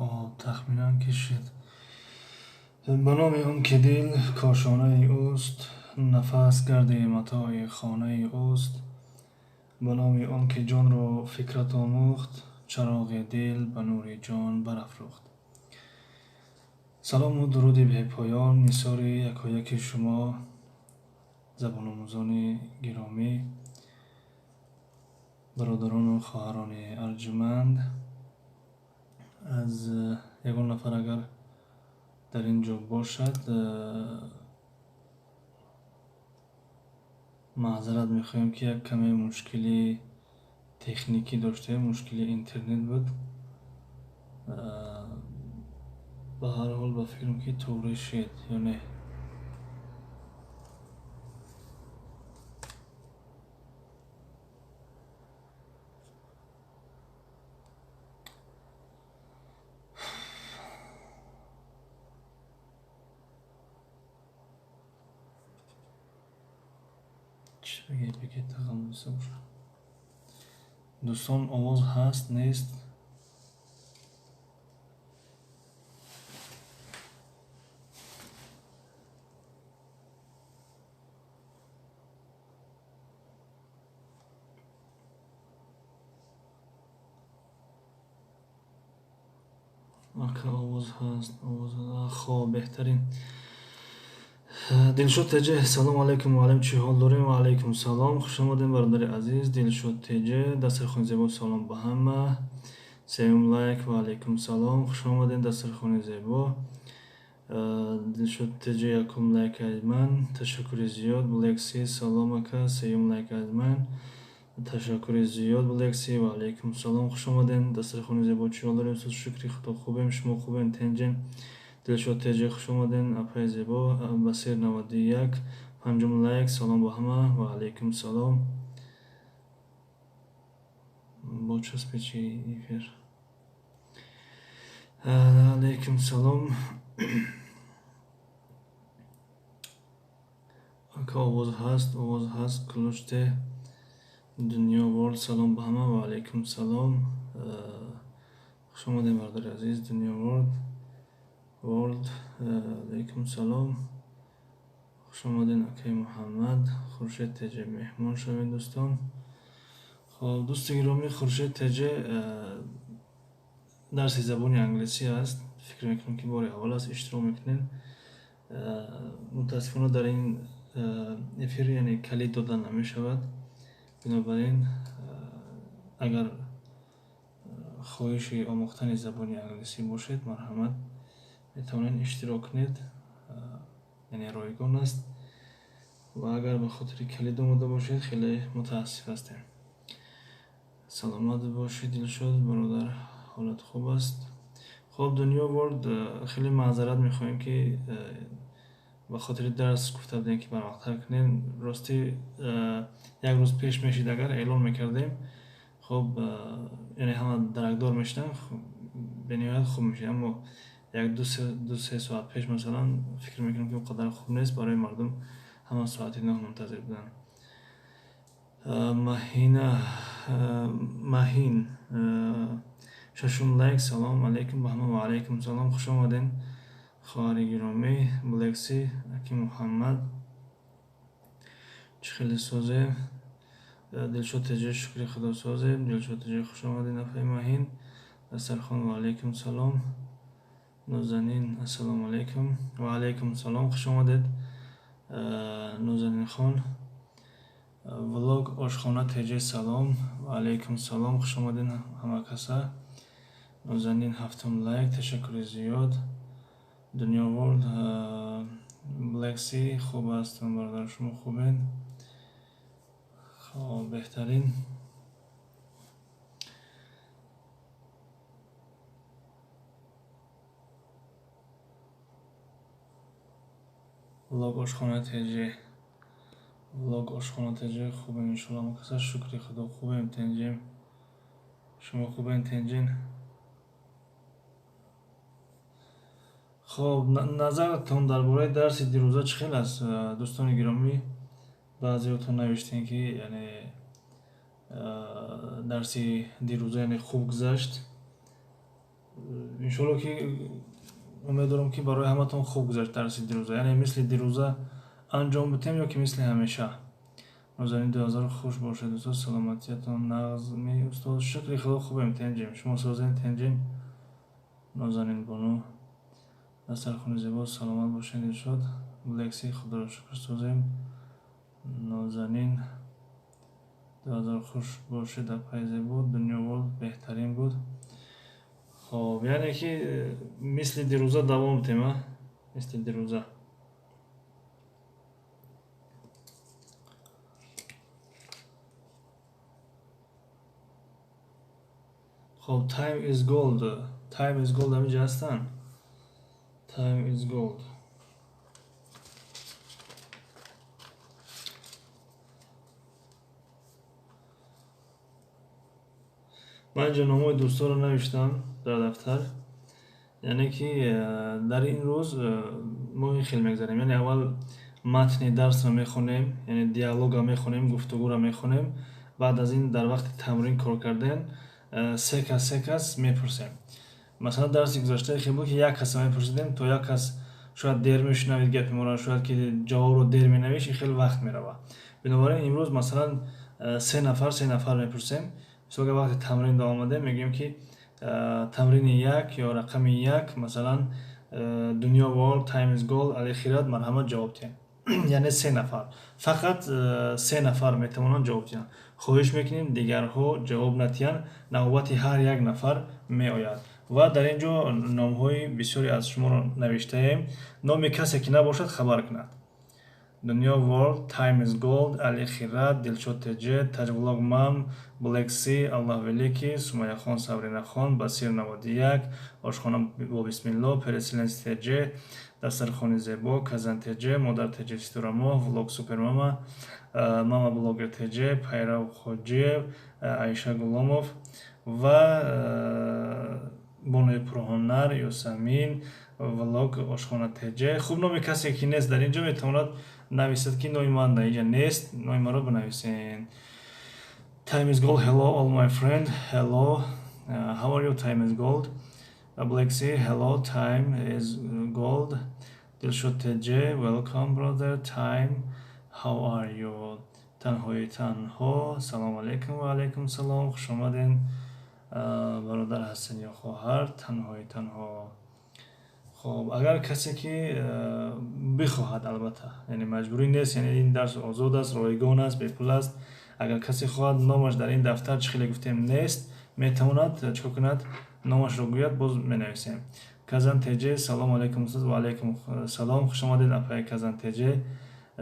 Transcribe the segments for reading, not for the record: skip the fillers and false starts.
Хоб, тахминан кишид. Ба номи он ки дил кошонаи ӯст, нафас гарди матои хонаи ӯст, ба номи он ки ҷонро фикрат омӯхт, чароғи дил ба нури ҷон барафрӯхт. Салому дуруди бепоён нисори якояки шумо, забономӯзони гиромӣ, бародарону хоҳарони арҷманд. Аз ягон нафар агар дар ин ҷо бошад, маъзарат мехоҳем, ки як каме мушкили техникӣ доштем, мушкили интернет буд. Ба ҳар ҳол ба фикрам, ки туғри шид ё не. Дӯстон, овоз ҳаст, нест? Ака, овоз ҳаст, овоз. Хоб, беҳтарин. Дилшод Теҷе, салому алайкум муаллим, чӣ ҳол дорем? Ва алайкум салом, хуш омадем, бародари азиз. Дилшод Теҷе, дастархони зебо, салом ба ҳама. Сеюм лайк, ва алайкум салом, хуш омадем, дастархони зебо. Дилшод Теҷе, якум лайк аз ман, ташаккури зиёд. Блекси, салом ака, сеюм лайк аз ман, ташаккури зиёд. Блекси, ва алайкум салом, хуш омадем, дастархони зебо, чӣ ҳол дорем? Шукри Худо, хубем, шумо хубем, тенҷем? Дилшод Теҷе, хуш омадем, апаи зебо. Басир 91, панҷум лайк, салом ба ҳама, ва алайкум салом. Бо часпи чи эфир? Алайкум салом. Ака, овоз ҳаст, овоз ҳаст. Ключте Дунё Ворлд, салом ба ҳама, ва алайкум салом. Хуш омадем, бародари азиз. Дунё Ворлд, алайкум салом, хуш омадем, акаи Муҳаммад. Хуршед Теҷе, меҳмон шавед, дӯстон. Хоб, дӯсти гиромӣ, Хуршед Теҷе, дарси забони англисӣ аст. Фикр мекунам, ки бори аввал аст иштирок мекунем. Мутаассифона, дар ин эфир, яъне, калид дода намешавад. Бинобар ин, агар хоҳиши омӯхтани забони англисӣ бошед, марҳамат, метавонед иштирок кунед, яъне ройгон аст. Ва агар ба хотири калид омода бошед, хеле мутаассиф ҳастем. Саломат бошед, Дилшод бародар, ҳолат хуб аст. Хоб, Дунё Ворд, хеле маъзарат мехоҳем, ки ба хотири дарс гуфта будем, ки барвақттар кунем. Ростӣ, як рӯз пеш мешид, агар эълон мекардем, хоб, яъне ҳама даракдор мешуданд, бениҳоят хуб мешид. Аммо як ду се соат пеш, масалан, фикр мекунам, ки он қадар хуб нест барои мардум, ҳама соати 9 мунтазир буданд. Маҳина Маҳин, шашум лайк, салом алайкум ба ҳама, ва алайкум салом, хуш омадем, хоҳари гиромӣ. Блекси, аки Муҳаммад, чӣ хеле созем? Дилшод Теҷе, шукри Худо, созем. Дилшод Теҷе, хуш омадем, нафаи Маҳин. Дастархон, ва алайкум салом. Нозанин, ассалому алайкум, ва алайкум салом, хуш омадед, Нозанинхон. Влог Ошхона Теҷе, салом, ва алайкум салом, хуш омадед ҳама каса. Нозанин, ҳафтум лайк, ташаккури зиёд. Дунё Ворлд, Блекси, хуб ҳастам, бародар, шумо хубед? Хоб, беҳтарин. Влог Ошхона Теҷе, Влог Ошхона Теҷе, хубем, иншоалло, ҳама каса, шукри Худо, хубем, тенҷем. Шумо хубен, тенҷен? Хоб, назаратон дар бораи дарси дирӯза чӣ хел аст, дӯстони гиромӣ? Баъзеотон навиштем, ки яъне дарси дирӯза, яъне, хуб гузашт. Иншоалло, ки умед дорам, ки барои ҳаматон хуб гузашт дарси дирӯза. Яъне мисли дирӯза анҷом бутем ё ки мисли ҳамеша? Нозанин 2000, хуш бошед, устод, саломатиятон нағзми, устод? Шукри Худо, хубем, тенҷем. Шумо созем, тенҷем? Нозанин бону, дастархони зебо, саломат бошед. Дилшод Лекси, худоро шукр, созем. Нозанин 2000, хуш бошед, апаи зебо. Дунё Ворлд, беҳтарин буд. Хоб, яъне ки мисли дирӯза давом тем, а мисли дирӯза. Хоб, Time is Gold, Time is Gold ҳаминҷа ҳастанд. Time is Gold. Ман инҷо номҳои дӯстонро навиштам дар дафтар. Яъне ки дар ин рӯз мо ин хел мегзарем, яъне аввал матни дарсро мехонем, яъне диалога мехонем, гуфтугӯро мехонем. Баъд аз ин дар вақти тамрин кор кардан се кас, се кас мепурсем. Масалан, дарси гузаштаи хел буд, ки як каса мепурсидем, то як кас шояд дер мешунавид гапи моро, шояд ки ҷавобро дер менавишт, ин хеле вақт меравад. Бинобар ин имрӯз, масалан, се нафар, се нафар мепурсем. Мисол, агар вақти тамрин омадем, мегӯем, ки тамрини як ё рақами як, масалан, Дунё World, Time is Gold, Алихират, марҳамат, ҷавоб диҳем. Яъне се нафар, фақат се нафар метавонанд ҷавоб диҳанд. Хоҳиш мекунем, дигарҳо ҷавоб надиҳанд, навбати ҳар як нафар меояд. Ва дар ин ҷо номҳои бисёре аз шуморо навиштаем. Номи касе ки набошад, хабар кунад. Дунё World, Time is Gold, Али Хират, Дилшод ТЖ, Таҷвлог Мам, Black Sea, Аллоҳ Великий, Сумаяхон, Сабринахон, Басир 91, Ошхона бо бисмилло, Переселенец ТЖ, Дастархони зебо, Казан ТЖ, Модар ТЖ, Ситурамо, Влог Супермама, Мама Блогер ТЖ, Пайрав Хоҷиев, Аиша Гуломов ва Бонуи пурҳунар, Ёсамин, Влог Ошхона ТЖ. Хуб, номи касе ки нест дар ин ҷо, метавонад нависад, ки номи ман дар инҷа нест, номи маро бинависен. Time is Gold, hello all my friend, hello, how are you, Time is Gold? Black Sea, hello, Time is Gold. Dilshod TJ, welcome brother. Time, how are you? Танҳои танҳо, салому алайкум. Ва алайкум салом, хуш омаден, бародар ҳастен ё хоҳар, танҳои танҳо. Хоб, агар касе ки бихоҳад, албатта, яъне маҷбурӣ нест, яъне ин дарс озод аст, ройгон аст, бепул аст. Агар касе хоҳад, номаш дар ин дафтар, чӣ хеле гуфтем, нест, метавонад чикор кунад? Номашро гӯяд, боз менависем. Казан ТЖ, салому алайкум, устод. Ва алайкум салом, хуш омадед, апаи Казан ТЖ,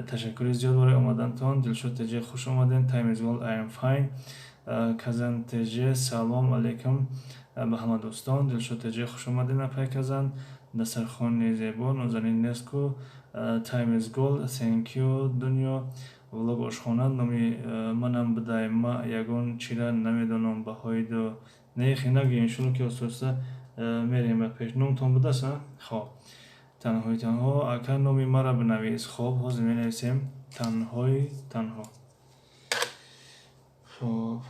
ташаккури зиёд барои омадантон. Дилшод ТЖ, хуш омадед. Time is Gold, I am fine. Казан ТЖ, салом алайкум ба ҳама дӯстон. Дилшод ТЖ, хуш омадед, апаи Казан. Дастархони зебо, Нозанин нестку. Time is Gold, thank you. Дунё Влог, ошхона, номи манам бидай, ма ягон чира намедонам. Баҳои ду не, хинаги, иншолло, ки оста-оста мерем ба пеш. Номтон будааст? Хоб, танҳои танҳо, ака, номи маро бинавис. Хоб, ҳозир менависем. Танҳои танҳо. Хоб,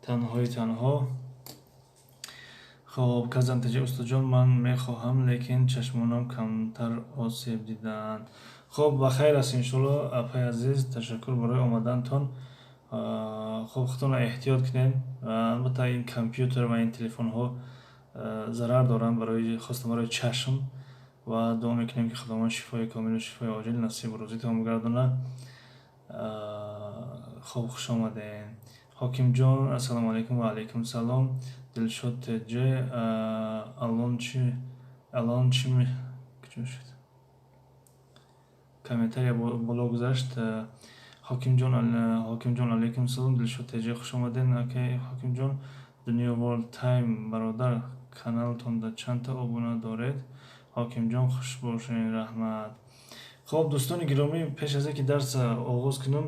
танҳои танҳо. Хоб, Казан ТЖ, устодҷон, ман мехоҳам, лекин чашмонам камтар осеб дидаанд. Хоб, ба хайр аст, иншоалло, апаи азиз, ташаккур барои омадантон. Хоб, худтонро эҳтиёт кунед. Албатта, ин компютер ва ин телефонҳо зарар доранд барои, хостан барои чашм. Ва дуо мекунем, ки Худованд шифои комилу шифои оҷил насибу рӯзитон бигардонад. Хоб, хуш омадед, Ҳокимҷон, ассалому алайкум. Ва алайкум салом. Дилшод ТЖ, алон чи, алон чи куҷо шуд? Комментария боло гузашт. Ҳокимҷон, Ҳокимҷон, алайкум салом. Дилшод ТЖ, хуш омадед, акай Ҳокимҷон. Дунё World Time, бародар, каналтонда чандта обуна доред? Ҳокимҷон, хуш бошед, раҳмат. Хоб, дӯстони гиромӣ, пеш аз он ки дарс оғоз кунам,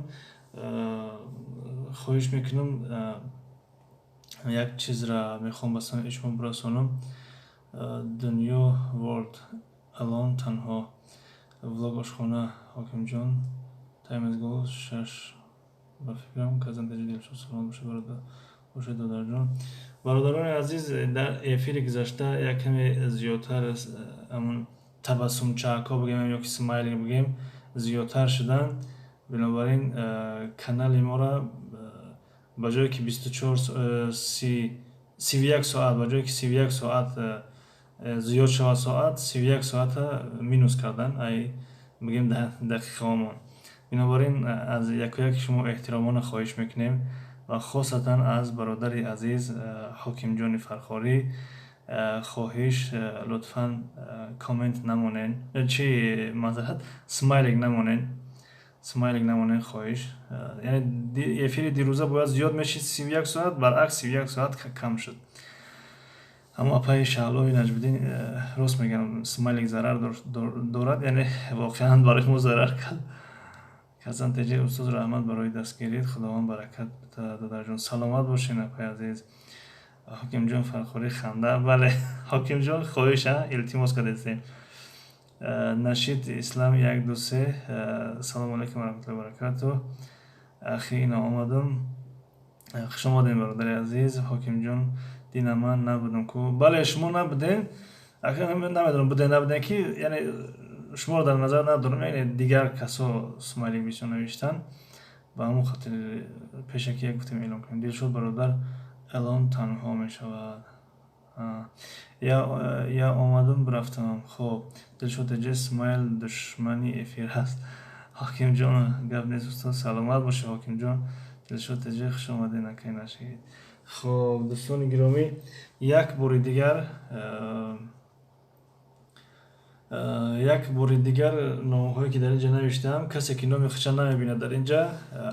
хоҳиш мекунам, як чизра мехоҳам ба самъи шумо бирасонам. Дунё World, алон танҳо. Влог ошхона Ҳокимҷон, Таймез гол 6 ба фикрам. Казан Теҷи, Дилшод, саломат бошед, бародар, бошед, додарҷон. Бародарони азиз, дар эфири гузашта як каме зиёдтар ҳамун табассумчаакҳо бигем ё ки смайлик бигем зиёдтар шуданд. Бинобар ин канали моро ба ҷое ки 24 31 соат, ба ҷое ки 31 соат зиёд шавад, соат 31 соата минус кардан, ай бигем дақиқаҳомон. Бинобар ин аз якояки шумо эҳтиромона хоҳиш мекунем ва хосатан аз бародари азиз Ҳокимҷони Фархорӣ хоҳиш, лутфан коммент намонен, чи маъзарат, смайлик намонен, смайлик намонен, хоҳиш. Яъне эфири дирӯза бояд зиёд мешид 31 соат, баръакс 31 соат кам шуд. Аммо апаи Шаҳлои Наҷмиддин рост мегӯям, смайлик зарар дорад, яъне воқеан барои мо зарар кард. Казан Теҷи, устоз, раҳмат барои дастгирит, Худованд баракат бидиҳад, додарҷон. Саломат бошед, апаи азиз. Ҳокимҷон Фархорӣ, ханда. Бале, Ҳокимҷон, хоҳиш, илтимос кардастем. Нашид Ислам 1 2 3, салому алайкум ва раҳматуллоҳи ва баракатуҳ. Ахи, ина омадам. Хуш омадем, бародари азиз. Ҳокимҷон, дина ман набудам ку? Бале, шумо набудем. Намедонам, будем, набудем, ки яъне шуморо дар назар надорам, яъне дигар касо смайлик бисёр навиштанд, ба ҳамон хотир пешакӣ як гуфтем эълон кунем. Дилшод бародар, элон танҳо мешавад. Я омадам, рафтам. Хоб, Дилшод Теҷи, смайл душмани эфир аст. Ҳокимҷон, гап нест, устод, саломат бошед, Ҳокимҷон. Дилшод Теҷи, хуш омадед, акай Нашид. Хоб, дӯстони гиромӣ, як бори дигар номҳое ки дар инҷа навиштаам, касе ки номи худша намебинад дар инҷа,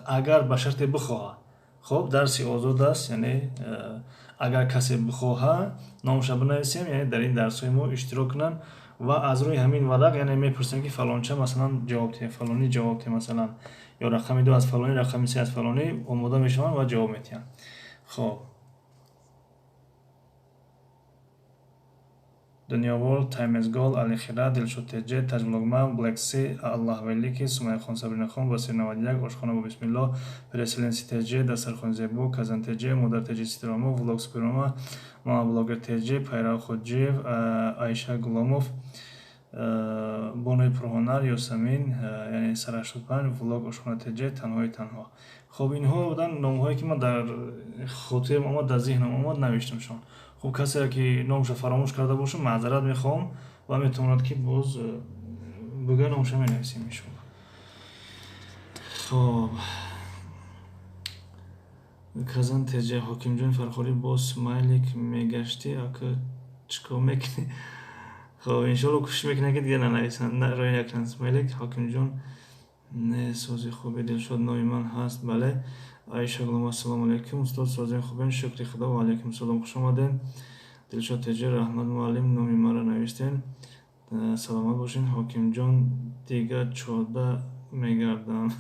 агар ба шарте бихоҳад, хоб, дарси озод аст, яъне агар касе бихоҳад, номаша бинависем, яъне дар ин дарсҳои мо иштирок кунанд ва аз рӯи ҳамин варақ, яъне мепурсем, ки фалонча, масалан, ҷавоб диҳе, фалонӣ ҷавоб диҳе, масалан, ё рақами 2 аз фалонӣ, рақами 3 аз фалонӣ, омода мешаванд ва ҷавоб медиҳанд. Хоб, Дунё Ворлд, Таймез Гол, Алихира, Дилшод Теҷе, Таҷблогман, Блекси, Аллаҳ Велики, Сумайяхон, Сабринахон, Басир 91, Ошхона бо бисмиллоҳ, Переселенси Теҷе, Дастархони зебо, Казан Теҷе, Модар Теҷи Ситоромо, Влог Суперома, Мама Блогер Теҷе, Пайрав Хоҷиев, Айша Гуломов, Бонуи пурҳунар, Ёсамин, яъне сар 85, Влог Ошхона Теҷе, Танҳои танҳо. Хоб, инҳо буданд номҳое, ки ман дар хотирам омад, дар зеҳнам омад, навиштамшон. Хуб, касе ки номашро фаромӯш карда бошам, маъзарат мехоҳам ва метавонад, ки боз бигӯя, номаша менависем, иншоалло. Хоб, Казан Теҷа, Ҳокимҷони Фархорӣ, боз смайлик мегаштӣ, ака, чӣ кор мекунӣ? Хоб, иншоалло, кӯшиш мекунам, ки дигар нанависанд, роя накунанд смайлик. Ҳокимҷон, не, сози хуби. Дилшод, номи ман ҳаст, бале. Айша Гулом, ассалому алайкум, устод, созем, хубем, шукри Худо. Ва алайкум салом, хуш омадед. Дилшод Теҷа, раҳмат, муаллим, номи маро навиштем, саломат бошед. Ҳокимҷон, дига чода мегардам.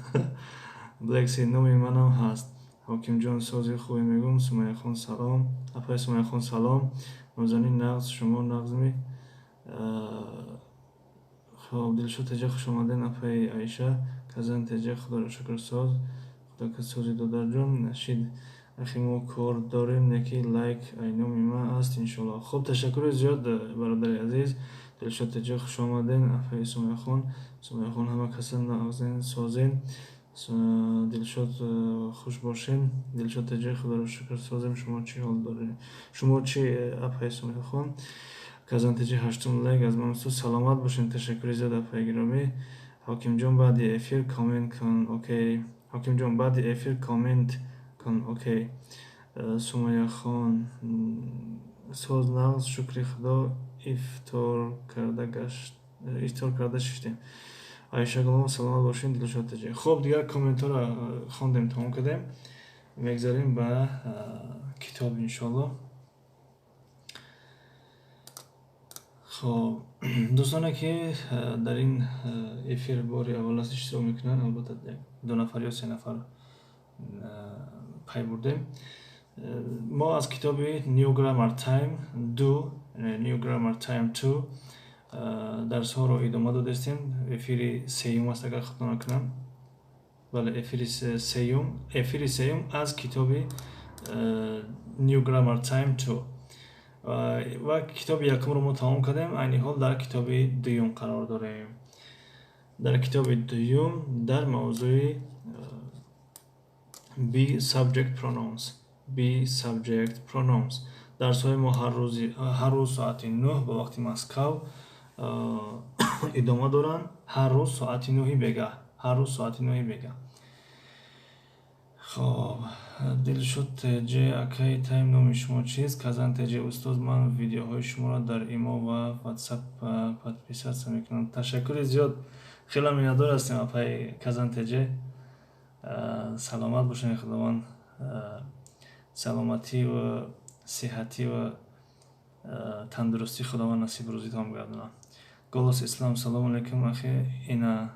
Блекси, номи манам ҳаст. Ҳокимҷон, сози хубе мегӯм. Сумайяхон, салом, апаи Сумайяхон, салом. Нозанин, нағз, шумо нағзми? Хоб, Дилшод Теҷа, хуш омадед, апаи Айша. Казан Теҷа, Худоро шукр, соз, Худо сози, додарҷон. Нашид, ахи, мо кор дорем, неки лайк ай номи ман аст, иншоалло. Хуб, ташаккури зиёд, бародари азиз. Дилшод Теҷа, хуш омадед, апаи Сумайяхон. Сумайяхон, ҳама каса нағзен, созен. Дилшод, хуш бошед. Дилшод Теҷа, Худоро шукр, созем, шумо чӣ ҳол доред, шумо чӣ, апаи Сумайяхон? Казан Теҷа, ҳаштум лайк аз ман, устод, саломат бошед. Ташаккури зиёд, апаи гиромӣ. Ҳокимҷон, баъди эфир коммент кун, окей. Ҳокимҷон, баъди эфир коммент кун, окей. Сумайяхон, соз, нағз, шукри Худо, ифтор карда шиштем. Айша Гуломова, саломат бошед. Дилшод Теҷа. Хуб, дигар комментҳоро хондем, тамом кардем, мегзарем ба китоб, иншоалло. Хоб, дӯстоне ки дар ин эфир бори аввал аст иштирок мекунанд, албатта ду нафар ё се нафар пай бурдем, мо аз китоби New Grammar Time 2, New Grammar Time 2. Дарсҳоро идома додастем. Эфири сеюм аст, агар хато накунам. Бале, эфири сеюм, эфири сеюм аз китоби New Grammar Time 2 ва китоби якумро мо тамом кардем. Айни ҳол дар китоби дуюм қарор дорем. Дар китоби дуюм, дар мавзӯи be subject pronouns, be subject pronouns. Дарсҳои мо ҳар рӯз соати 9 ба вақти Москав идома доранд. Ҳар рӯз соати 9-и бегаҳ, ҳар рӯз соати 9-и бегаҳ. Хоб, Дилшод ТЖ, акаи Тайм, номи шумо чист? Казан ТЖ, устоз, ман видеоҳои шуморо дар Имо ва Ватсап подписаться мекунам. Ташаккури зиёд, хеле миннатдор ҳастем, апаи Казан ТЖ. Саломат бошед, Худованд саломатӣ ва сиҳатӣ ва тандурустӣ Худованд насиб рӯзитон бигардонад. Голос Ислам, салому алайкум, ахи, ина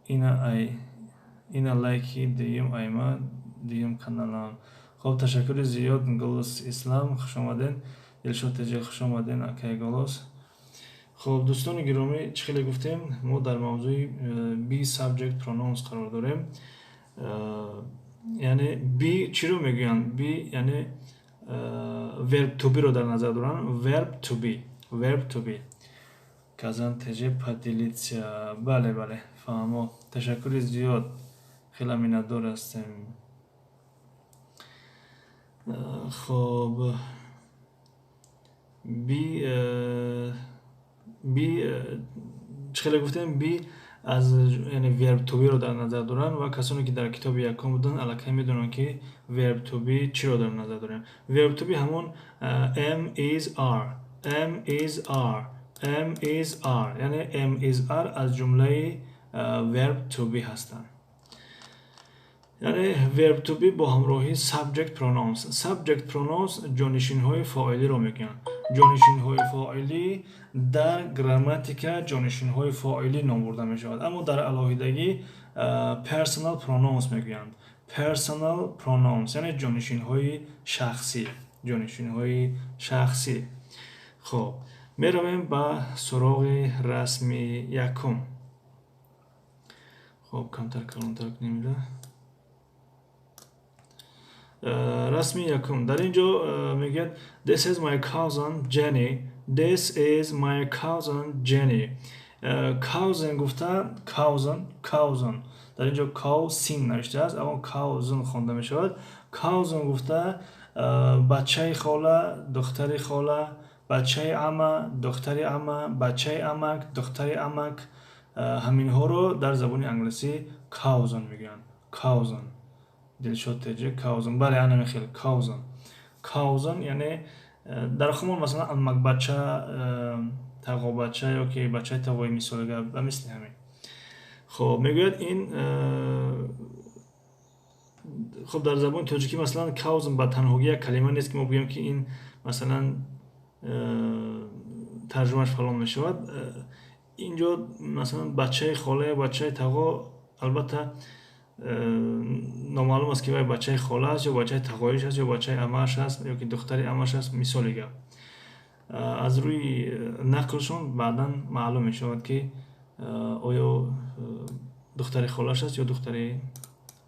ай ина лайки дуюм айма дуюм каналам. Хоб, ташаккури зиёд, Голос Ислам, хушомадед. Дилшод ТЖ, хушомадед, акаи Голос. Хоб, дӯстони гиромӣ, чӣ хеле гуфтем, мо дар мавзӯи be subject pronouns қарор дорем. Яъне be чиро мегӯянд? Be яъне verb to be ро дар назар доранд, verb to be, verb to be. Казан ТЖ, поделиться. Бале, фаҳмо, ташаккури зиёд, хеле миннатдор ҳастем. Хоб, be чӣ хеле гуфтем, be аз яъне verb to be ро дар назар доранд ва касоне ки дар китоби якум буданд, аллакай медонанд, ки verb to be чиро дар назар дорем. Verb to be ҳамон am, is, are, am, is, are, am, is, are, яъне am, is, are аз ҷумлаи verb to be ҳастанд. Яъне verb to be бо ҳамроҳии subject pronouns. Subject pronouns ҷонишинҳои фоилиро мегӯянд. Ҷонишинҳои фоилӣ дар грамматика ҷонишинҳои фоилӣ ном бурда мешавад, аммо дар алоҳидагӣ personal pronouns мегӯянд. Personal pronouns яъне ҷонишинҳои шахсӣ, ҷонишинҳои шахсӣ. Хоб, меравем ба суроғи расми якум. Хоб, камтар калонтар кунем ира. Расми якум, дар ин ҷо мегӯяд: "This is my cousin Jenny. This is my cousin Jenny." Cousin гуфта, cousin, cousin, дар ин ҷо cousin навиштааст, аммо cousin хонда мешавад. Cousin гуфта бачаи хола, духтари хола, бачаи ама, духтари ама, бачаи амак, духтари амак, ҳаминҳоро дар забони англисӣ cousin мегӯянд. Cousin. Дилшод ТЖ, cousin, бале, анами хел cousin. Cousin яъне дар хумон, масалан, амакбача, тағобача ё ки бачаи тағои, мисоли гап, ба мисли ҳамин. Хоб, мегӯяд ин хоб, дар забони тоҷикӣ, масалан, cousin ба танҳогӣ як калима нест, ки мо бигӯем, ки ин, масалан, тарҷумааш фалон мешавад. Инҷо, масалан, бачаи хола ё бачаи тағо, албатта, номаълум аст, ки вай бачаи хола аст ё бачаи тағоиш аст ё бачаи амааш аст ё ки духтари амаш аст, мисоли гап. Аз рӯи нақлшон баъдан маълум мешавад, ки оё духтари холаш аст ё духтари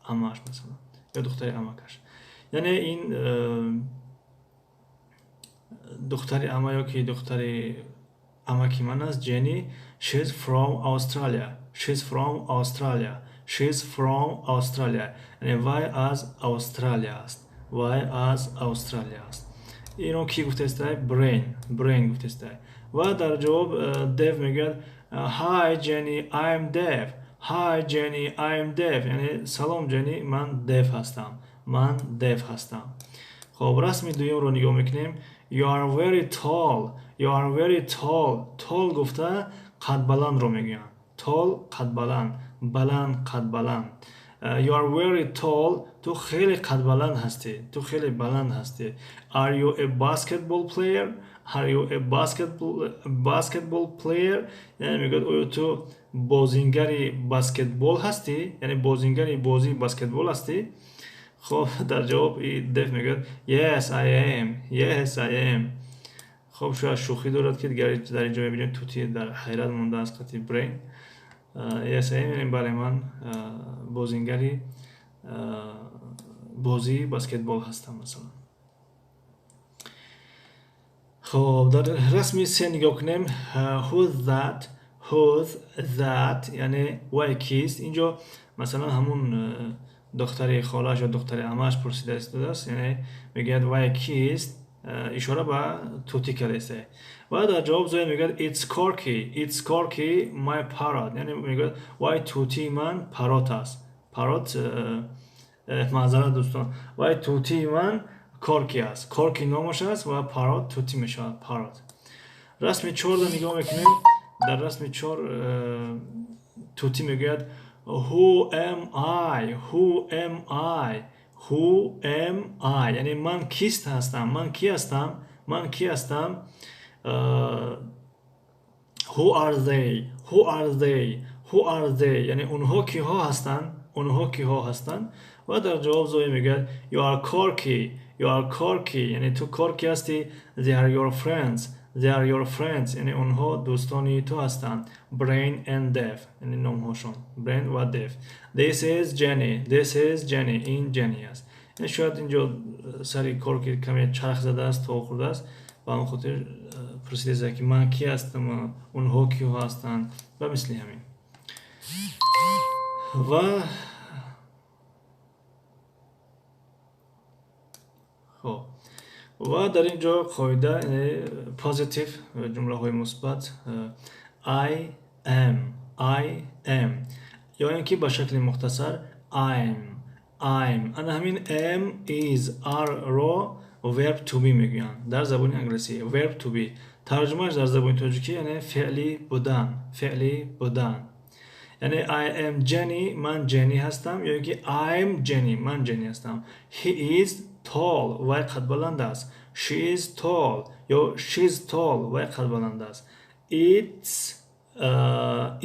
амааш, масалан, ё духтари амакаш. Яъне ин духтари ама ё ки духтари амаки ман аст, Ҷенни. She's from Australia. She's from Australia. She's from Australia, яъне вай аз Австралия аст, вай аз Австралия аст. Ино кӣ гуфтаистай? Брейн, Брейн гуфтаистай. Ва дар ҷавоб Дев мегӯяд: "Hi, Jenny, I'm Dave. Hi, Jenny, I'm Dave." Яъне салом, Ҷенни, ман Дев ҳастам, ман Дев ҳастам. Хоб, расми дуюмро нигоҳ мекунем. You are very tall. You are very tall. Tall гуфта қадбаландро мегӯянд. Tall, қадбаланд, баланд, қадбаланд. You are very tall, ту хеле қадбаланд ҳастӣ, ту хеле баланд ҳастӣ. Are you a basketball player? Are you a basketball player? Яъне мегӯяд, оё ту бозингари баскетбол ҳастӣ, яъне бозингари бозии баскетбол ҳастӣ? Хоб, дар ҷавоб Дев мегӯяд: "Yes, I am. Yes, I am." Хуб, шояд шӯхӣ дорад, ки дигар дар инҷо мебинем, тӯтӣ дар ҳайрат мондааст қати Брейн. Yes, I am, бале, ман бозингари бозии баскетбол ҳастам, масалан. Хуб, дар расми се нигоҳ кунем. Who's that? Who's that? Яъне вай кист? Инҷо, масалан, ҳамун духтари холааш ё духтари амааш пурсида истодааст, яъне мегӯяд: «Вай кист?» Ишора ба тӯтӣ кардааст. Ва дар ҷавоб Зоя мегӯяд: «It's Corky, it's Corky, my parrot». Яъне мегӯяд: «Вай тӯтии ман Паррот аст». Паррот, маъзарат, дӯстон, вай тӯтии ман Корки аст. Корки номаш аст ва parrot тӯтӣ мешавад, parrot. Расми чорда нигоҳ мекунем. Дар расми чор тӯтӣ мегӯяд: «Who am I? Who am I? Who am I?» Яъне ман кист ҳастам, ман ки ҳастам, ман ки ҳастам? Who are they? Who are they? Who are they? Яъне онҳо киҳо ҳастанд, онҳо киҳо ҳастанд? Ва дар ҷавоб Зоя мегӯяд: «You are Corky, you are Corky». Яъне ту Корки ҳастӣ. They are your friends, they are your friends. Яъне онҳо дӯстони ту ҳастанд. Brain and Dev, яъне номҳошон Brain ва Dev. This is Jenny, this is Jenny. Ин Jenny аст. Яъне шояд инҷо сари Корки каме чарх задааст, то хӯрдааст, ба он хотир пурсидааст, ки ман ки ҳастам, онҳо киҳо ҳастанд ва мисли ҳамин. Ва хоб, ва дар ин ҷо қоида, positive, ҷумлаҳои мусбат: I am, I am, ё ин ки ба шакли мухтасар I'm, I'm. Ана ҳамин am, is, are ро verb to be мегӯянд дар забони англисӣ. Verb to be тарҷумааш дар забони тоҷикӣ яъне феъли будан, феъли будан. Яъне I am Jenny, ман Jenny ҳастам, ё ин ки I'm Jenny, ман Jenny ҳастам. He is tall, вай қадбаланд аст. She is tall ё she's tall, вай қадбаланд аст. It's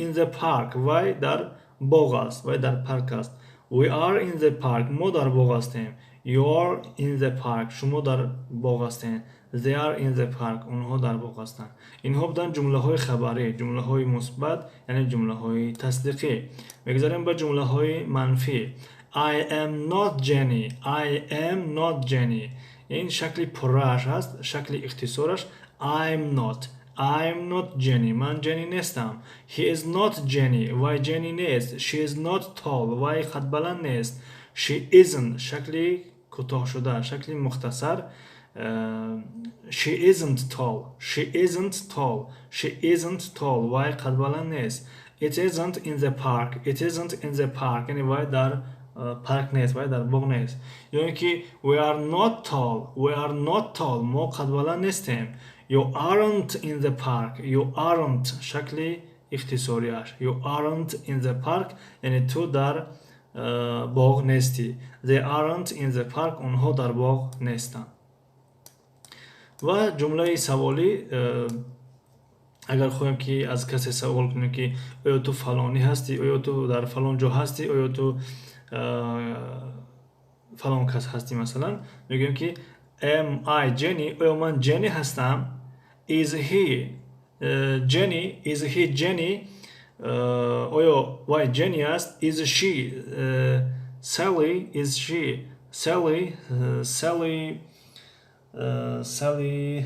in the park, вай дар боғ аст, вай дар парк аст. We are in the park, мо дар боғ ҳастем. You are in the park, шумо дар боғ ҳастед. They are in the park, онҳо дар боғ ҳастанд. Инҳо буданд ҷумлаҳои хабарӣ, ҷумлаҳои мусбат, яъне ҷумлаҳои тасдиқӣ. Мегузарем ба ҷумлаҳои манфӣ. I am not Jenny, I am not Jenny. Ин шакли пуррааш ҳаст, шакли ихтисораш I'm not, I'm not Jenny, ман Jenny нестам. He is not Jenny, вай Jenny нест. She is not tall, вай қадбаланд нест. She isn't, шакли кӯтоҳшуда, шакли мухтасар: she isn't tall, she isn't tall, she isn't tall, вай қадбаланд нест. It isn't in the park, it isn't in the park. Яъне вай дар парк нест, вай дар боғ нест. Ё ин ки we are not tall, we are not tall, мо қадбаланд нестем. You aren't in the park, you aren't, шакли ихтисориаш: you aren't in the park, яъне ту дар боғ нестӣ. They aren't in the park, онҳо дар боғ нестанд. Ва ҷумлаи саволӣ: агар хоҳем, ки аз касе савол кунем, ки оё ту фалонӣ ҳастӣ, оё ту дар фалон ҷо ҳастӣ, оё ту фалон кас ҳастӣ, масалан, мегӯем, ки am I Jenny? Оё ман Jenny ҳастам? Is he Jenny? Is he Jenny? Оё вай Jenny аст? Is she Sally? Is she Sally? Sally, Sally,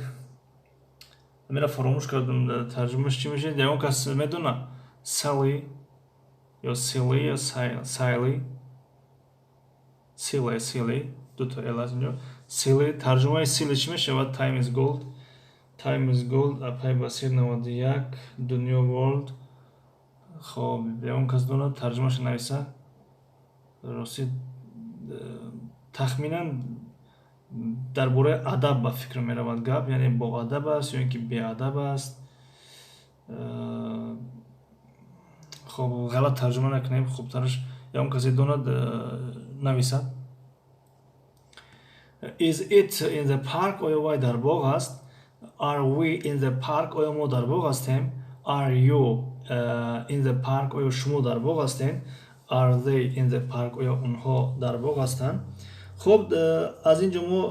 мера фаромӯш кардам, тарҷумаш чӣ мешавад? Ягон кас медонад? Sally ё Силли ё Сайли, Силе, Сили, дуто л аст инҷо, Сили. Тарҷумаи Сили чӣ мешавад? Time is gold, time is gold. Апай Басир 91, Дунё World. Хоб, ягон кас донад, тарҷумаша нависа. Ростӣ, тахминан дар бораи адаб ба фикр меравад гап, яъне боадаб аст ё ин ки беадаб аст. Хоб, ғалат тарҷума накунем, хубтараш ягон касе донад, нависад. Is it in the park? Оё вай дар боғ аст? Are we in the park? Оё мо дар боғ ҳастем? Are you in the park? Оё шумо дар боғ ҳастед? Are they in the park? Оё онҳо дар боғ ҳастанд? Хуб, аз ин ҷо мо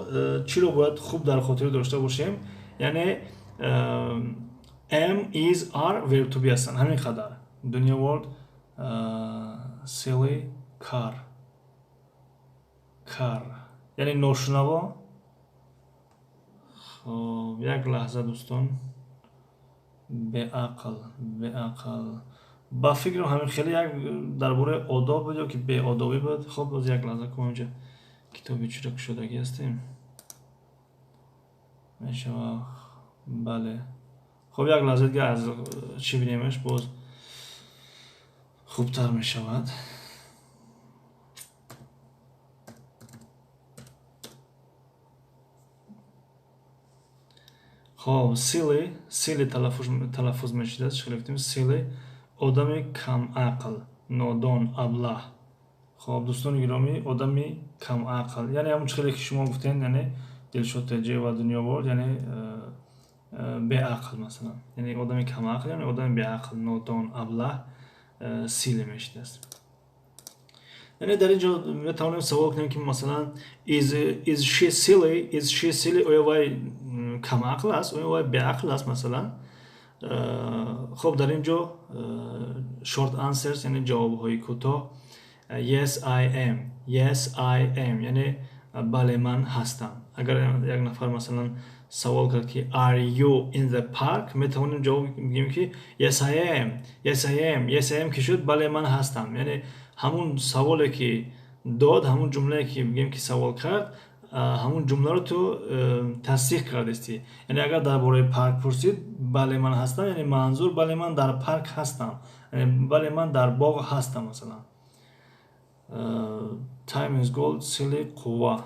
чиро бояд хуб дар хотир дошта бошем? Яъне Am, is, are verb to be ҳастанд. Ҳамин қадар. Дунё World silly кар. Кар. Яъне ношунаво. Хоб, як лаҳза, дӯстон. Беақл, беақл. Ба фикрам, ҳамин хеле як дар бораи одоб буд ё ки беодобӣ буд. Хоб, боз як лаҳза ку, инҷа китоби чиро кушодагӣ ҳастем. Мешава, бале. Хоб, як лаҳза дига аз чӣ бинемаш, боз хубтар мешавад. Хоб, silly, silly талаффуз мешудааст. Чӣ хеле гуфтем? Silly, одами камақл, нодон, аблаҳ. Хоб, дӯстони гиромӣ, одами камақл, яъне ҳамон чӣ хеле ки шумо гуфтем, яъне Дилшод Теҷе ва Дунё Ворд, яъне беақл масалан, яъне одами камақл, яъне одами беақл, нодон, аблаҳ silly мешудааст. Яъне дар ин ҷо метавонем савол кунем, ки масалан is she silly? Is she silly? Оё вай камақл аст? Оё вай беақл аст масалан? Хоб, дар ин ҷо short answers, яъне ҷавобҳои кӯтоҳ. Yes, I am. Yes, I am, яъне бале, ман ҳастам. Агар як нафар масалан савол кард, ки are you in the park, метавонем ҷавоб бигӯем, ки yes, I am. Yes, I am. Yes, I am ки шуд, бале, ман ҳастам. Яъне ҳамун саволе ки дод, ҳамун ҷумлае ки бигӯем ки савол кард, ҳамун ҷумларо ту тасдиқ кардастӣ. Яъне агар дар бораи парк пурсид, бале, ман ҳастам, яъне манзур бале, ман дар парк ҳастам, яъне бале, ман дар боғ ҳастам масалан. Time is gold, silly, қувва.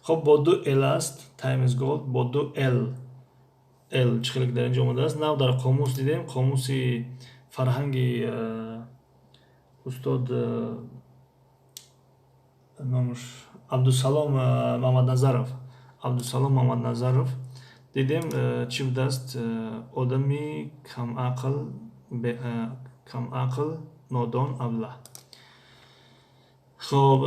Хоб, бо ду л аст. Time is gold бо ду л. Л чӣ хеле ки дар инҷо омадааст. Нав дар қомус дидем, қомуси фарҳанги устод, номаш Абдусалом Мамадназаров, Абдусалом Мамадназаров дидем, чӣ будааст? Одами камақл, камақл, нодон, аблаҳ. Хоб,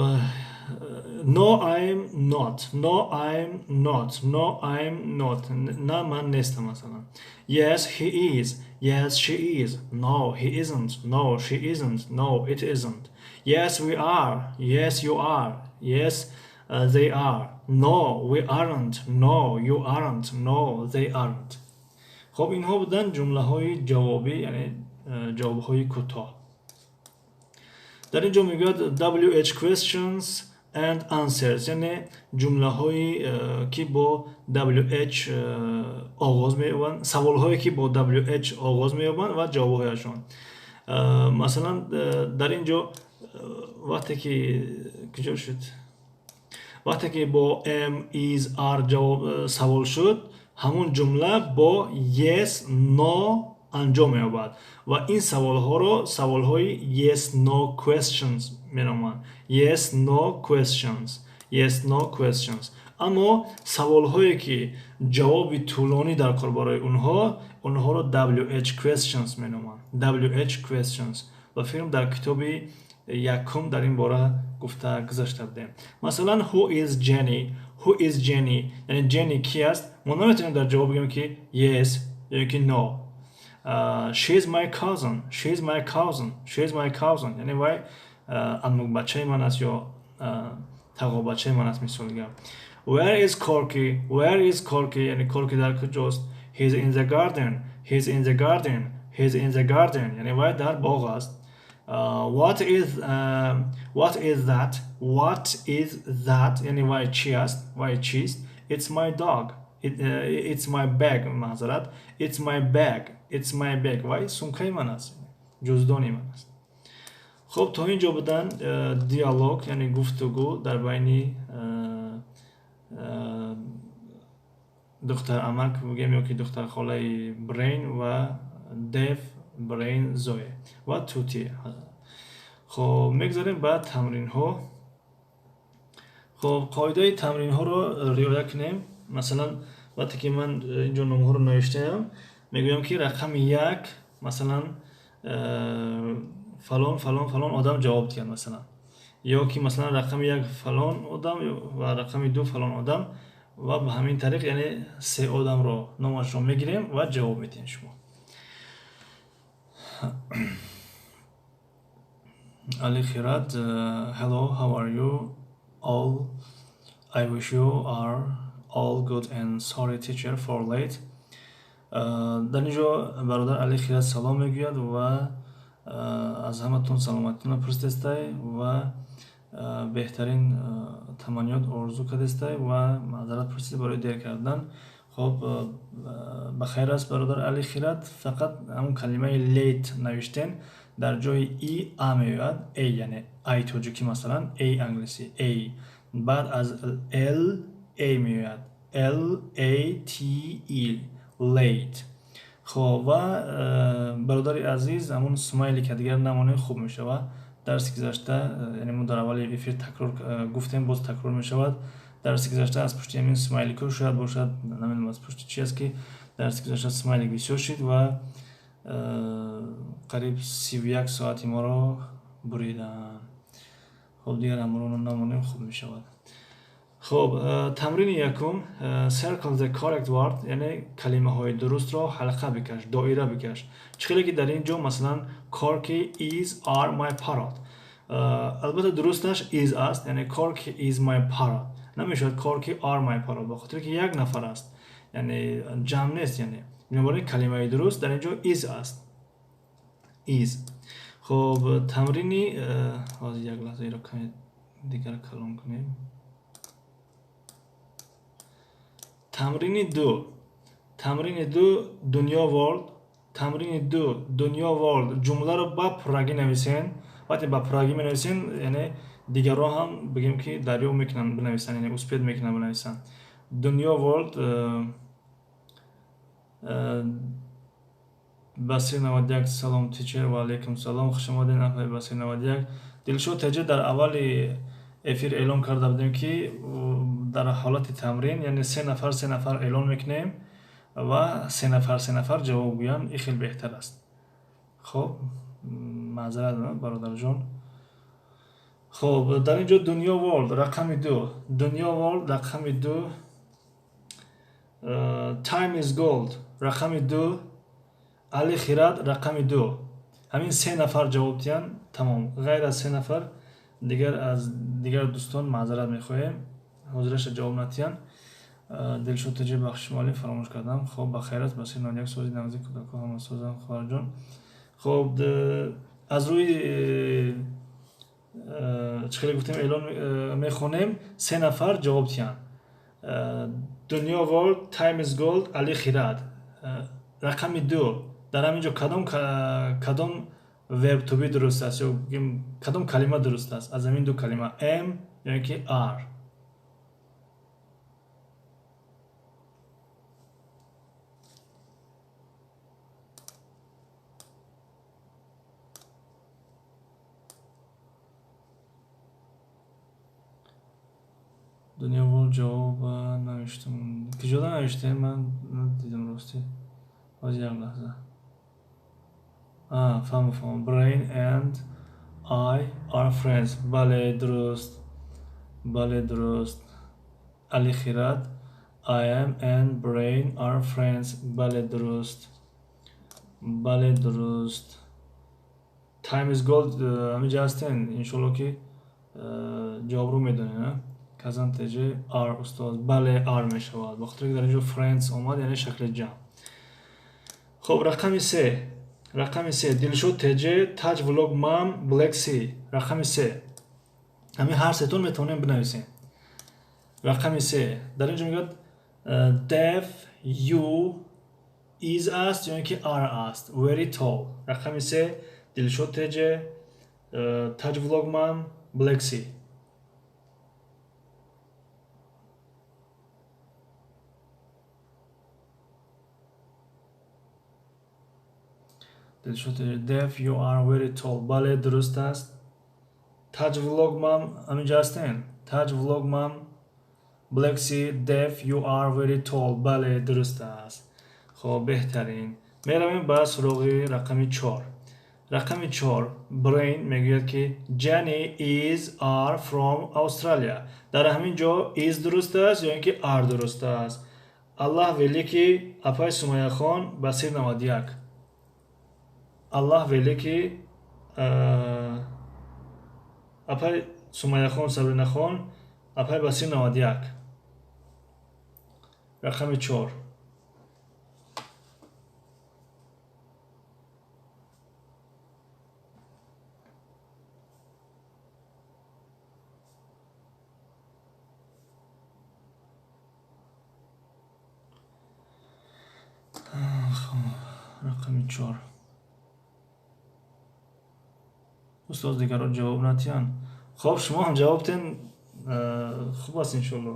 no, I'm not. No, I'm not. No, I'm not, на, ман нестам масалан. Yes, he is. Yes, she is. No, he isn't. No, she isn't. No, it isn't. Yes, we are. Yes, you are. Yes, they are. No, we aren't. No, you aren't. No, they aren't. Хоб, инҳо буданд ҷумлаҳои ҷавобӣ, яъне ҷавобҳои кӯтоҳ. Дар ин ҷо мегӯяд WH questions and answers, яъне ҷумлаҳое ки бо WH оғоз меёбанд, саволҳое ки бо WH оғоз меёбанд ва ҷавобҳояшон. Масалан, дар ин ҷо вақте ки куҷо шуд, вақте ки бо am, is, are ҷавоб савол шуд, ҳамун ҷумла бо yes, no анҷом меёбад ва ин саволҳоро саволҳои yes no questions меноманд. Yes no questions, yes no questions. Аммо саволҳое ки ҷавоби тӯлонӣ дар кор барои онҳо, онҳоро WH questions меноманд. WH questions. Ба фикрам, дар китоби якум дар ин бора гуфта гузашта будем. Масалан, who is Jenny? Who is Jenny? Яъне Jenny ки аст? Мо наметавонем дар ҷавоб бигӯем, ки yes ё ки no. She is my cousin. She is my cousin. She is my cousin, яъне вай аммукбачаи ман аст ё тағобачаи ман аст, мисол гап. Where is Corky? Where is Corky? Яъне Корки дар куҷост? He is in the garden. He is in the garden. He is in the garden, яъне вай дар боғ аст. What is that? What is that? Яъне вай чӣ аст, вай чист? It's my dog. It's my bag. Маъзарат, it's my bag. It's my bag. Вай сумкаи ман аст, ҷуздони ман аст. Хоб, то ин ҷо будан диалог, яъне гуфтугӯ дар байни духтарамак бигӯем ё ки духтархолаи Брейн ва Дев, Брейн, Зое ва Тути. Хоб, мегузарем ба тамринҳо. Хоб, қоидаи тамринҳоро риоя кунем. Масалан, вақте ки ман инҷо номҳоро навиштаам, мегӯям, ки рақами як, масалан, фалон, фалон, фалон одам ҷавоб диҳад масалан, ё ки масалан рақами як фалон одам ва рақами ду фалон одам. Ва ба ҳамин тариқ, яъне се одамро номашро мегирем ва ҷавоб медиҳем шумо. Али Хират, hello, how are you all? I wish you are all good and sorry teacher for late. Дар ин ҷо бародар Али Хират салом мегӯяд ва аз ҳаматон саломатиро пурсидестай ва беҳтарин таманниёт орзу кардестай ва маъзарат пурсид барои дер кардан. Хоб, ба хайр аст бародар Али Хират, фақат ҳамон калимаи late навиштен, дар ҷои и а меояд, a, яъне ай тоҷикӣ масалан, a англисӣ, a. Баъд аз l a меояд, l a t e, late. Хоб, ва бародари азиз, ҳамон смайли ки дигар намонем хуб мешавад. Дарси гузашта, яъне мо дар аввали эфир такрор гуфтем, боз такрор мешавад. Дарси гузашта аз пушти ҳамин смайлико шояд бошад, намедонам аз пушти чи аст ки дарси гузашта смайлик бисёр шид ва қариб 31 соати моро буриданд. Хоб, дигар ҳамроно намонем хуб мешавад. Хоб, тамрини якум, circle the correct word, яъне калимаҳои дурустро ҳалқа бикаш, доира бикаш. Чӣ хеле ки дар ин ҷо масалан Corky is are my parrot. Албатта дурусташ is аст, яъне Corky is my parrot. Намешавад Corky are my parrot, ба хотире ки як нафар аст, яъне ҷамъ нест, яъне бинобар ин калимаи дуруст дар ин ҷо is аст. Is. Хоб, тамрини ҳозир як лаҳза иро каме дигар калон кунем. Тамрини ду. Тамрини ду Дунё World. Тамрини ду Дунё World. Ҷумларо ба пуррагӣ нависен. Вақте ба пуррагӣ менависен, яъне дигарро ҳам бигем ки дарёб мекунанд бинависанд, яъне успед мекунанд бинависанд. Дунё World, Басир 91, салом teacher, ва алайкум салом, хуш омадед афай Басир 91. Дилшод теҷа, дар аввали эфир эълон карда будем ки дар ҳолати тамрин, яъне се нафар се нафар эълон мекунем ва се нафар се нафар ҷавоб гӯянд, ин хеле беҳтар аст. Хоб, маъзарат бародарҷон. Хоб, дар ин ҷо Дунё World рақами ду. Дунё World рақами ду. Time is gold рақами ду. Али Хират рақами ду. Ҳамин се нафар ҷавоб диҳанд, тамом. Ғайр аз се нафар дигар аз дигар дӯстон маъзарат мехоҳем, ҳозираша ҷавоб надиҳанд. Дилшод теҷи, бахшиш муаллим, фаромӯш кардам. Хоб, ба хайр аст. Басир 91, сози навзи кӯдакҳо ҳама созанд, хоҳарҷон. Хоб, аз рӯи чӣ хеле гуфтем эълон мехонем, се нафар ҷавоб диҳанд. Дунё World, Time is Gold, Али Хират. Рақами ду. Дар ҳамин ҷо кадом verb to be дуруст аст ё кадом калима дуруст аст? Аз ҳамин ду калима am ё ин ки are. Дунё World ҷавоб навиштам. Киҷода навиштем? Ман надидам ростӣ. Ҳозир як лаҳза. Фаҳмам, фаҳмам. Brain and I are friends. Бале, дуруст. Бале, дуруст. Али Хират, I am and brain are friends. Бале, дуруст. Бале, дуруст. Time is gold, ҳамин ҷа ҳастен, иншоалло ки ҷавобро медонед, а? Казан ТЖ are устод. Бале, are мешавад. Ба хотире ки дар ин ҷо friends омад, яъне шакли ҷамъ. Хоб, рақами се. Рақами се. Дилшод ТЖ, Таҷ Vlog Mom, Black Sea. Рақами се. Ҳамин ҳар сетон метавонем бинависем. Рақами се. Дар ин ҷо мегӯяд Dev you is аст ё ин ки are аст. Very tall. Рақами се. Дилшод ТЖ, Таҷ Vlog Mom, Black Sea. Дилшод Dev you are very tall. Бале, дуруст аст. Таҷ Vlog Mom ҳамин ҷо ҳастен? Таҷ Vlog Mom, Black Sea, Dev you are very tall. Бале, дуруст аст. Хоб, беҳтарин. Меравем ба суроғи рақами 4. Рақами 4 Brain мегӯяд, ки Jenny is are from Australia. Дар ҳамин ҷо is дуруст аст ё ин ки are дуруст аст? Аллаҳ великий, апай Сумайяхон, Басир 91. Аллаҳ великий, апай Сумайяхон, Сабринахон, апай Басир 91. Рақами 4. Рақами 4. Устоз, дигарро ҷавоб натиҳанд. Хоб, шумо ҳам ҷавоб тен, хуб аст, иншоалло.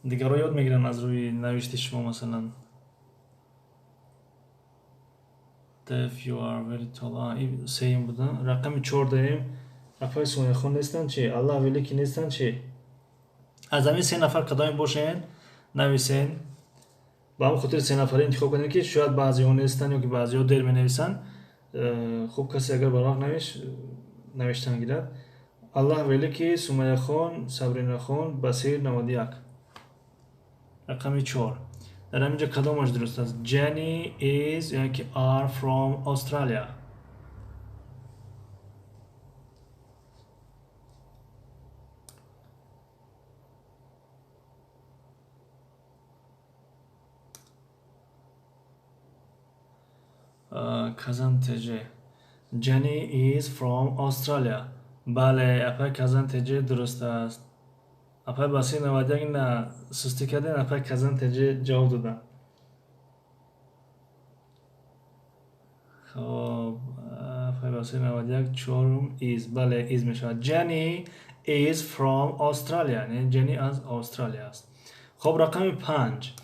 Дигарро ёд мегиранд аз рӯи навишти шумо, масалан. Def, you are very tall. Сеюм буда. Рақами 4 даем. Апай Сумайяхон нестанд чи? Аллаҳ великий нестанд чи? Аз ҳамин се нафар кадоме бошен, нависен. Ба ҳамин хотир се нафаре интихоб кардем, ки шояд баъзеҳо нестанд ё ки баъзеҳо дер менависанд. Хуб, касе агар барвақт навишт, навиштан гирад. Аллаҳ великий, Сумайяхон, Сабринахон, Басир 91. Рақами 4. Дар ҳамин ҷо кадомаш дуруст аст? Jenny is ё ки are from Australia. Казан ТЖ. Jenny is from Australia. Бале, апай Казан ТЖ дуруст аст. Апай Басир 91 на сустӣ кардем, апай Казан ТЖ ҷавоб доданд. Хоб, апай Басир 91, чорум is. Бале, is мешавад. Jenny is from Australia. Яъне Jenny аз Австралия аст. Хоб, рақами 5.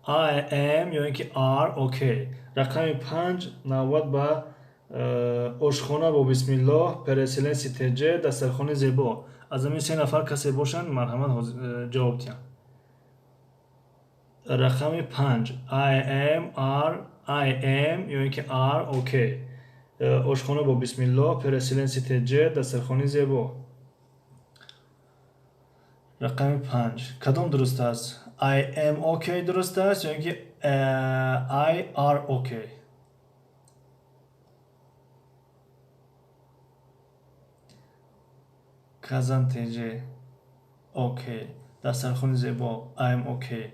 I am ё ин ки are okay. Рақами 5 навбат ба ошхона бо бисмиллоҳ, переселенси ТЖ, дастархони зебо. Аз ҳамин се нафар касе бошанд, марҳамат, ҷавоб диҳанд. Рақами 5. I am, are, I am ё ин ки are okay. Ошхона бо бисмиллоҳ, переселенси ТЖ, дастархони зебо. Рақами 5. Кадом дуруст аст? I am okay дуруст аст ё ин ки I are okay? Казан ТЖ okay. Дастархони зебо I am okay.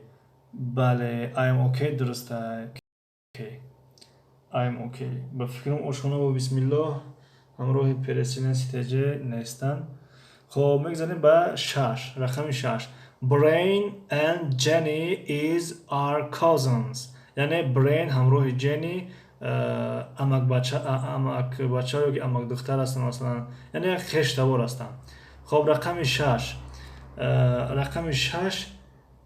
Бале, I am okay дуруст аст. Okay. I am okay. Ба фикрам, ошхона бо бисмиллоҳ ҳамроҳи переселенси ТЖ нестанд. Хоб, мегзарем ба 6, рақами 6. Brain and Jenny is are cousins. Яъне Brain ҳамроҳи Jenny амакбача ё ки амакдухтар ҳастанд, масалан, яъне як хештабор ҳастанд. Хоб, рақами 6. Рақами 6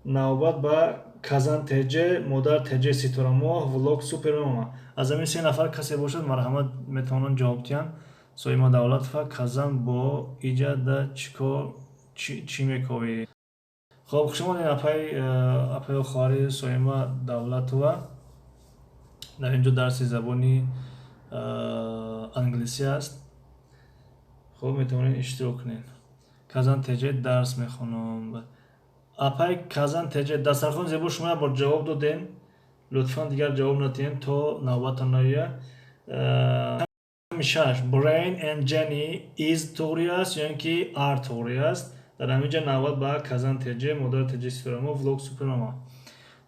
навбат ба Казан ТЖ, Модар ТЖ, Ситорамоҳ, Влог Супер Мама. Аз ҳамин се нафар касе бошад, марҳамат, метавонанд ҷавоб диҳанд. Соима Давлатова, Казан бо иҷа да чикор чӣ мековӣ? Хоб, хуш омадед, апаю хоҳари Соима Давлатова. Дар ин ҷо дарси забони англисӣ аст. Хоб, метавонед иштирок кунед. Казан ТЖ дарс мехонам. Апай Казан ТЖ, дастархон зебо, шумо як бор ҷавоб додем. Лутфан дигар ҷавоб надиҳем то навбатон наояд. 6. Brain and Jenny is туғри аст ё ин ки are туғри аст? Дар ҳамин ҷо навбат ба Казан ТЖ, Модар ТЖ, Ситорамо, Влог Супер Мама.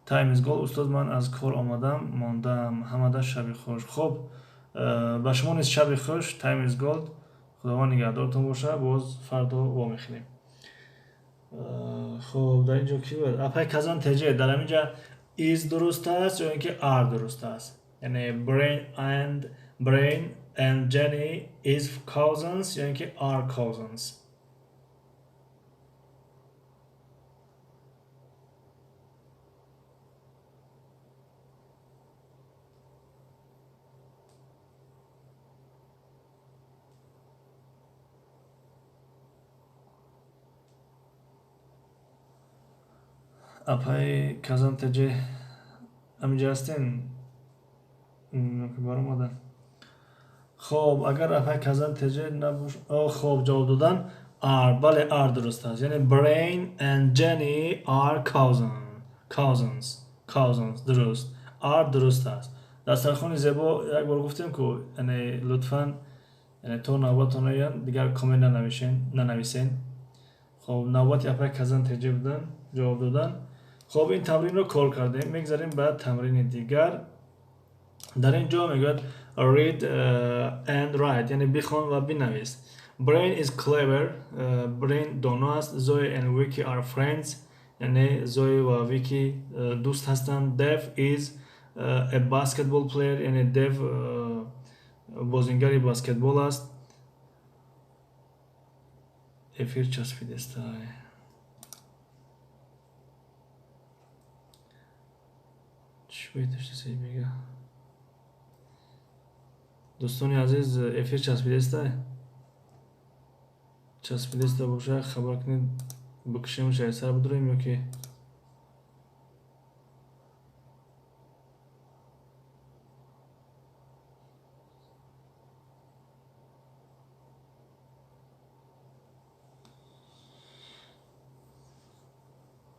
Time is gold. Устоз, ман аз кор омадам, мондам. Ҳамада шаби хуш. Хоб, ба шумо низ шаби хуш. Time is gold. Худованд нигаҳдортон бошад. Боз фардо вомехӯрем. Хоб, дар ин ҷо ки буд? Апай Казан ТЖ, дар ҳамин ҷо is дуруст аст ё ин ки are дуруст аст? Яъне Brain and Jenny is cousins ё ин ки are cousins? Апай Казан ТЖ ҳаминҷа ҳастен? Баромадан. Хоб, агар апай Казан теҷе набош, хоб, ҷавоб додан are, бале, are дуруст аст. Яъне Brain and Jenny are cousins, cousins дуруст, are дуруст аст. Дастархони зебо як бор гуфтем ку, яъне лутфан, яъне то навбатон оянд дигар коммент нанависен. Хоб, навбати апай Казан теҷе будан, ҷавоб додан. Хоб, ин тамринро кор кардем, мегзарем ба тамрини дигар. Дар ин ҷо мегӯяд read and write, яъне бихон ва бинавис. Brain is clever, Brain доно аст. Zoe and Vicky are friends, яъне Zoe ва Vicky дӯст ҳастанд. Dev is a basketball player, яъне Dev бозингари баскетбол аст. Эфир часпидестай. Чӣ беташтасай мега? Дӯстони азиз, эфир часпидестай? Часпидеста боша, хабар кунед, бикушемш, айсар бидурем ё ки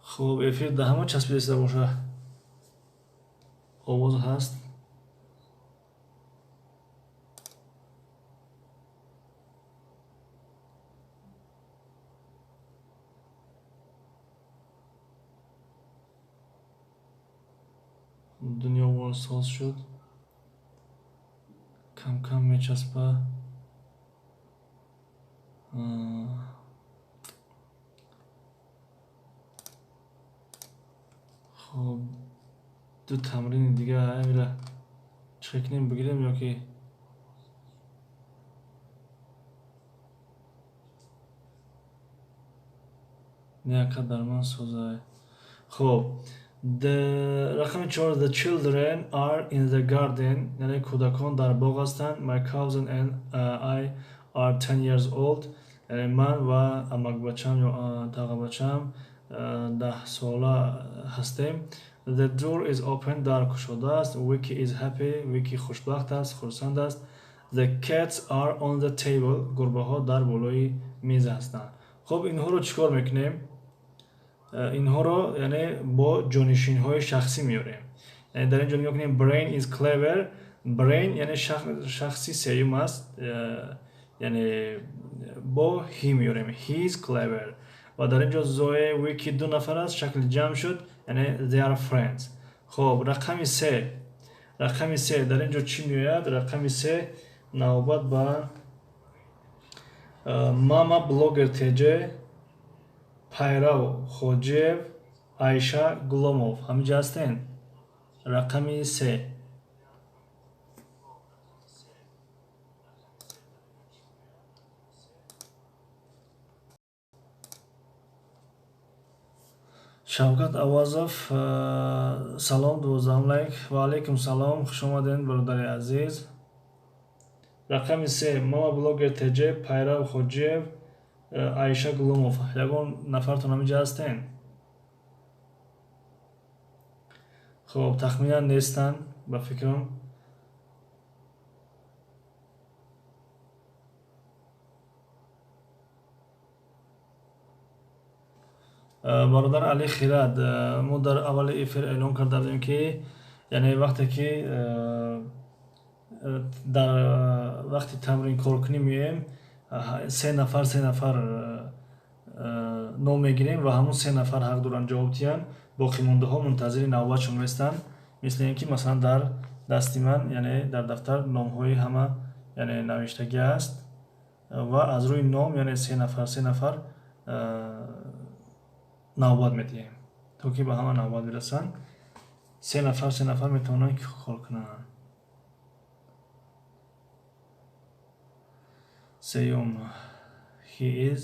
хуб, эфир да ҳама часпидеста боша, овоз ҳаст. Дунё соз шуд, кам-кам мечаспа. Хоб, ду тамрини дига ҳамира чӣ кунем, бигирем ё ки не, ака дар ман созай. Хоб, рақами 4, the children are in the garden, яъне кӯдакон дар боғ ҳастанд. My cousin and I are 10 years old, яъне ман ва амакбачам ё тағабачам 10 сола ҳастем. The door is open, дар кушода аст. Vicky is happy, Vicky хушбахт аст, хурсанд аст. The cats are on the table, гурбаҳо дар болои миз ҳастанд. Хоб, инҳоро чӣ кор мекунем? Инҳоро яъне бо ҷонишинҳои шахсӣ меорем. Яъне дар ин ҷо нигоҳ кунем, Brain is clever, Brain яъне шахси сеюм аст, яъне бо he меорем, he is clever. Ва дар ин ҷо Zoe, Vicky ду нафар аст, шакли ҷамъ шуд, яъне they are friends. Хоб, рақами се, рақами се дар ин ҷо чӣ меояд? Рақами се навбат ба Мама Блогер Теҷе, Пайрав Хоҷиев, Айша Гуломов. Ҳаминҷа ҳастен? Рақами се. Шавкат Авазов, салом, 12 лайк. Ва алайкум салом, хуш омадед, бародари азиз. Рақами се, Мама Блогер Теҷе, Пайрав Хоҷиев, Айша Гуломов. Ягон нафартон ҳаминҷа ҳастен? Хоб, тахминан нестанд, ба фикрам. Бародар Али Хирад, мо дар аввали эфир эълон карда будем, ки яъне вақте ки дар вақти тамрин коркунӣ меоем, се нафар, се нафар ном мегирем ва ҳамун се нафар ҳақ доранд ҷавоб диҳанд. Боқимондаҳо мунтазири навбатшон местанд. Мисли ин ки масалан дар дасти ман, яъне дар дафтар номҳои ҳама яъне навиштагӣ аст ва аз рӯи ном, яъне се нафар, се нафар навбат медиҳем, то ки ба ҳама навбат бирасанд. Се нафар, се нафар метавонанд ки кор кунанд. Сеюм, he is